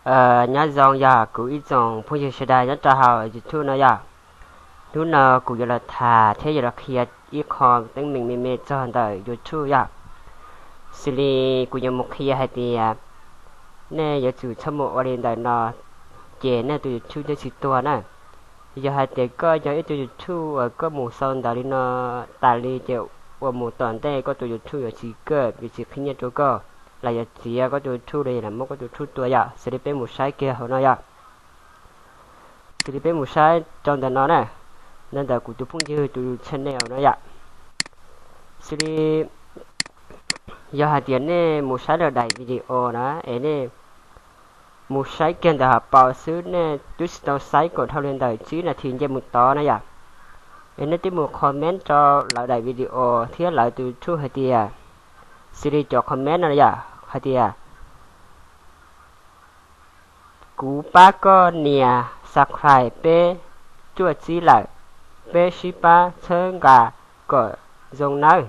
Nyob zoo yog kuv ib tsoom phooj ywg sawv daws nyob rau hauv YouTube no yom. Hnub no kuv yuav los tham thiab yuav los qhia ib qho teeb meem me me txog ntawm YouTube yom. Xws li kuv yuav mus qhia hais tias nej yuav tsum txhob mus ua li ntawm no, ces nej tus YouTube thiaj tsis tuag na. Yog hais tias koj yog ib tug YouTube uas koj mus sau ntawv li no tas li ces ua mus tom ntej koj tus YouTube yuav tsis kawm, yuav tsis qhib nyiaj rau koj, los yuav txiav koj tus YouTube los yog muab koj tus YouTube tua yom. Xws li peb mus saib kiag hauv no yom. Xws li peb mus saib rau ntawm no na, ntawm ntawm kuv tus phooj ywg tus channel no yom. Xws li yog hais tias nej mus saib lawv daim video na, es nej mus saib kiag ntawm hauv paus xwb, nej twb tsis tau saib kom dhau li ntawm tsib nas this nce mus tod na yom. Es nej twb mus comment rau lawv daim video thiab lawv tus YouTube hais tias, xws li cov comment no yom, hais tias kuv pab koj nias subscribe peb cuaj tsib lawm, peb sib pab txhawb nqa kom zoo nawb.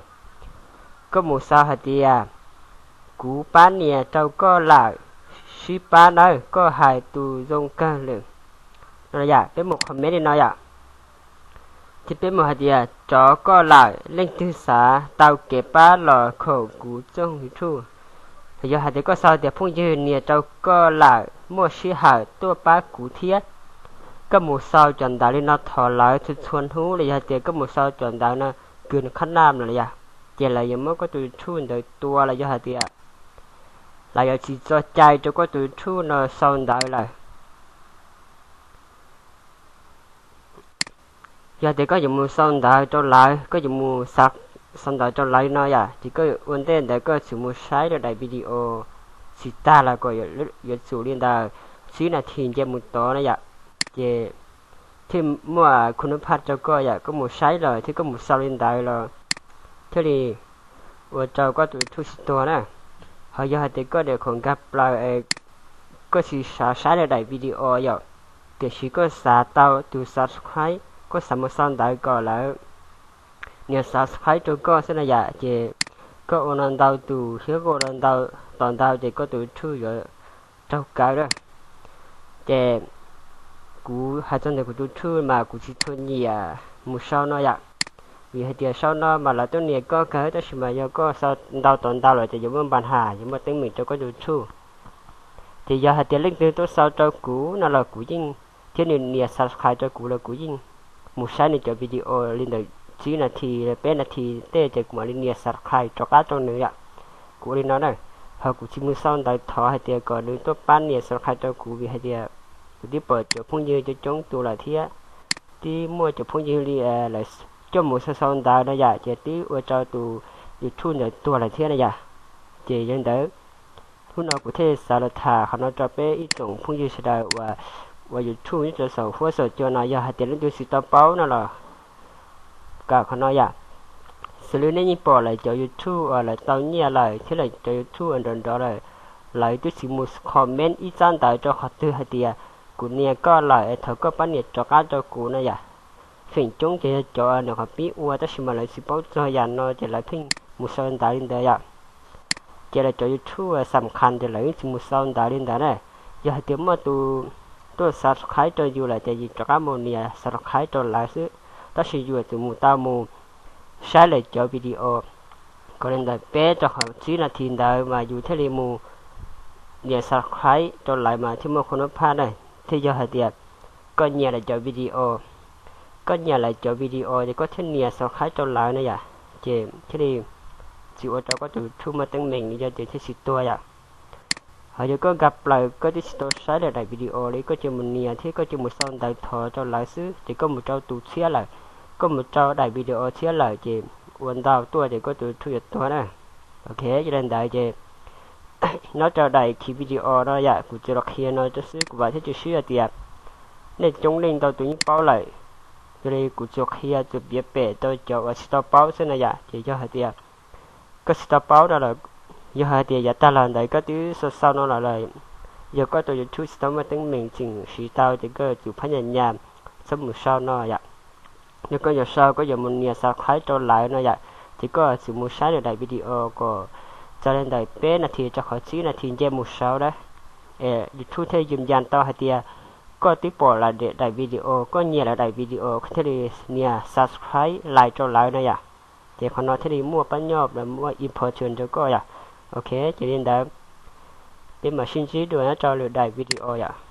Koj mus sau hais tias kuv pab nias rau koj lawm, sib pab nawb, koj hais tus zoo kawg lawm. No yom, peb mus comment li no yom. Ces peb mus hais tias rov koj lawm, leej twg xav tau kev pab los khoom kuv txooj YouTube. Yog hais tias koj sau tias phooj ywg nias rau koj lawm, muaj sij hawm tuaj pab kuv thiab. Koj mus sau cov ntawv li no thov lawv txhua txhua hnub los yog hais tias koj mus sau cov ntawv no kws khab naj los yom, ces lawv yuav muab koj tus YouTube ntawd tua los yog hais tias lawv yuav tsis tso cai rau koj tus YouTube no sau ntawv lawm. Yog tias koj yuav mus sau ntawv rau lawv, koj yuav mus sau ntawv rau lawv no yom, ces koj ua ntej ntawd koj tsum mus saib lawv daim video tsis tag los kom yuav tsum li ntawm tsib nas this nce mus tod na yom. Ces thiaj muaj khub nub phaj rau koj yom, koj mus saib los thiab koj mus sau li ntawd los thiaj li ua rau koj tus YouTube tsis tuag na. Ho yog hais tias koj niam khoom nkag plaws, koj tsis xav saib lawv daim video yom, tiam sis koj xav tau tus subscribe, koj xav mus sau ntawv kom lawv nias subscribe rau koj xwb na yom, ces koj ua no ntau tus thiab koj ua no ntau, tom ntau ces koj tus YouTube yuav raug kaw lawm. Ces kuv hais txog ntawm kuv tus YouTube mas kuv tsis tshua nyiam mus sau no yom, vim hais tias sau no mas lawv tuaj nias koj kawg, tab sis mas yog koj sau ntau tom ntau lawm ces yuav muaj npa has, yuav muaj teeb meem rau koj tus YouTube. Ces yog hais tias leej twg tuaj sau rau kuv no los kuv yeej, thiab nws nias subscribe rau kuv los kuv yeej mus saib nws cov video li ntawm tsib nas this, peb nas this tej ces kuv mam li nias subscribe rov qab rau nws yom. Kuv ua li no na, ho kuv tsis mus sau ntawv thov hais tias kom nws tuaj pab nias subscribe rau kuv, vim hais tias kuv twb pom cov phooj ywg coob coob tus lawm thiab, twb muaj cov phooj ywg li lawv coj mus sau sau ntawv no yom, ces twb ua rau tus YouTube ntawd tuag lawm thiab na yom. Ces yog li ntawd, hnub no kuv thiaj xav los tham qhov no rau peb ib tsoom phooj ywg sawv daws uas ua YouTube nyob rau saum huab saum cua no, yog hais tias leej twg tsis tau paub no los kawm qhov no yom. Xws li nej yeej pom lawv cov YouTube uas lawv tau nyiaj lawm thiab lawv cov YouTube uas nrov nrov lawm, lawv twb tsis mus comment ib tsab ntawv rau qhov twg hais tias kuv nias koj lawm es thov koj pab nias rov qab rau kuv no yom. Feem coob ces yog cov nws qhov pib ua tab sis mas lawv tsis paub txog yam no ces lawv pheej mus sau ntawv li ntawd yom. Ces lawv cov YouTube xam khas ces lawv yeej tsis mus sau ntawv li ntawd na. Yog hais tias muaj tus tuaj subscribe rau yus lawm ces yus rov qab mus nias subscribe rau lawv xwb, tab sis yus tsum mus tau mus saib lawv cov video kom li ntawm peb rau qhov tsib nas this ntawd mas yus thiaj li mus nias subscribe rau lawv mas thiaj muaj khub nub phaj na. Thiab yog hais tias koj nyiam lawv cov video, koj nyiam lawv cov video ces koj thiaj nias subscribe rau lawv na yom, ces thiaj li tsis ua rau koj tus YouTube muaj teeb meem li, yog ces thiaj tsis tuag yom. Ho yog koj nkag plaws koj twb tsis tau saib lawv daim video li, koj cia mus nias thiab koj cia mus sau ntawv thov rau lawv xwb ces koj mus rau tus tshiab lawm, koj mus rau daim video tshiab lawm ces ua ntau tuaj ces koj tus YouTube yuav tuag na. Ok, yog li ntawd ces nyob rau daim khi video no yom, kuv tsuas los qhia no rau xwb, kuv vam thiab cia siab hais tias nej coob leej ntau tus yeej paub lawm. Yog li kuv tsuas qhia tsuas piav pem rau cov uas tsis tau paub xwb na yom. Ces yog hais tias koj tsis tau paub no los, yog hais tias yav tag los ntawd koj twb sau sau no los lawm, yog koj tus YouTube tsis tau muaj teeb meem tseem siv tau ces koj tsum phab nyas nyas txhob mus sau no yom. Yog koj yuav sau koj yuav mus nias subscribe rau lawv no yom, ces koj tsum mus saib lawv daim video kom txog li ntawm peb nas this rau qhov tsib nas this nce mus saud na. YouTube thiaj li yws yas tau hais tias koj twb pom lawv daim video, koj nyiam lawv daim video, koj thiaj li nias subscribe, like rau lawv no yom. Ces qhov no thiaj li muaj pab nyoj, muaj important rau koj yom. Ok, ces li ntawd peb mam sib ntsib dua nyob rau lwm daim video yom.